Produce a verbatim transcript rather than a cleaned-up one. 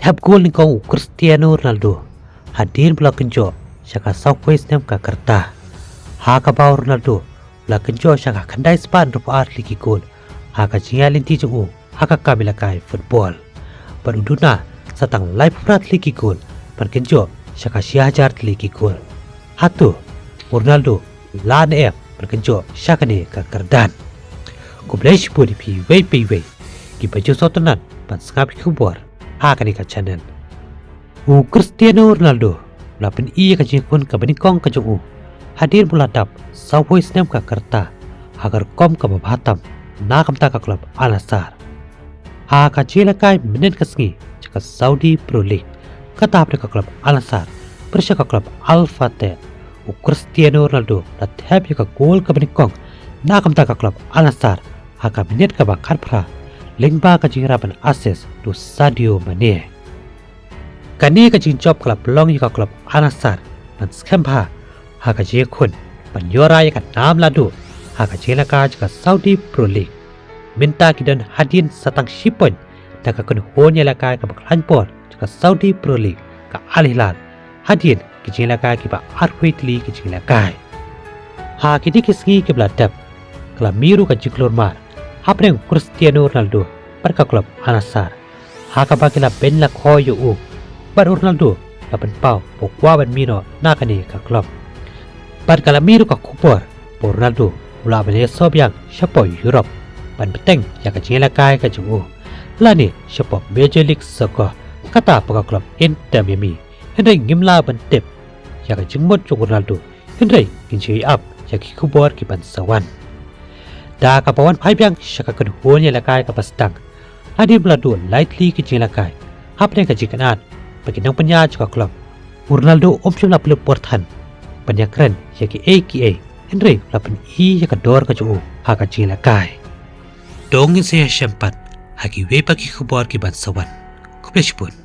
Thep gol nyngkong u Cristiano Ronaldo hadien ba la kynjoh sha ka sawphew snem ka rta, ha kaba u Ronaldo u la kynjoh sha ka khyndai spah hynriewphew ar tylli ki gol ha ka jingïaid lynti jong u ha ka kam ïalehkai football. Bad u duna sa tang laiphew phra tylli ki gol ban kynjoh sha ka shi hajar tylli ki gol. Hato u Ronaldo u lah ne em ban kynjoh sha kane ka kyrdan? Khublei shibun ïa phi iwei pa iwei kiba ju sngewtynnat ban sngap ki khubor ha kane ka channel. U Cristiano Ronaldo u la pyni ïa ka jingkhun kaba nyngkong ka jong u hadien ba u la dap sawphew snem ka rta ha ka rukom kaba bha tam na ka bynta ka klub Al Nassr. Ha ka jingïalehkai mynnin ka sngi sha ka Saudi Pro League, kata hapdeng ka klub Al Nassr bad sha ka klub Al Fateh, u Cristiano Ronaldo u la thep ïa ka gol kaba nyngkong na ka bynta ka klub Al Nassr ha ka minit kaba khatphra, lyngba ka jingïarap ban assist da u Sadio Mane. Kane ka jingjop ka la pynlong ïa ka klub Al Nassr ban skhem bha ha ka jingkhun ban ïoh rai ïa ka nam lahduh ha ka jingïalehkai jong ka Saudi Pro League. Mynta ki don hadien sa tang shi point da ka kynhun ïalehkai kaba khlaiñ bor jong ka Saudi Pro League, ka Al Hilal, hadien ki jingïalehkai kiba arphew tylli ki jingïalehkai. Ha kine ki sngi kiba la dep, ka la mih ruh ka jingkulmar hapdeng u Cristiano Ronaldo bad ka klub Al Nassr, ha kaba ki la beiñ la khoi ïa u, bad u Ronaldo u la pynpaw ba u kwah ban mih noh na kane ka klub. Bad ka la mih ruh ka khubor ba u Ronaldo u lah ban ïasoh biang shapoh Europe ban bteng ïa ka jingïalehkai ka jong u, lane shapoh Major League Soccer, kata ba ka klub Inter Miami. Hynrei ngim lah ban tip ïa ka jingmut jong u Ronaldo, hynrei ngin sa ïohi ap ïa ki khubor kiban sa wan. Da kaba wan phai biang sha ka kynhun ïalehkai kaba sdang, hadien ba la duh lai tylli ki jingïalehkai hapdeng ka jingkynad bad ki nongpynïaid jong ka klub, u Ronaldo um shym la pynlut por than ban ïakren ïa kiei kiei, hynrei u la pyni ïa ka dor ka jong u ha ka jingïalehkai. To ngin sa ïashem pat ha kiwei pat ki khubor kiban sa wan. Khublei shibun.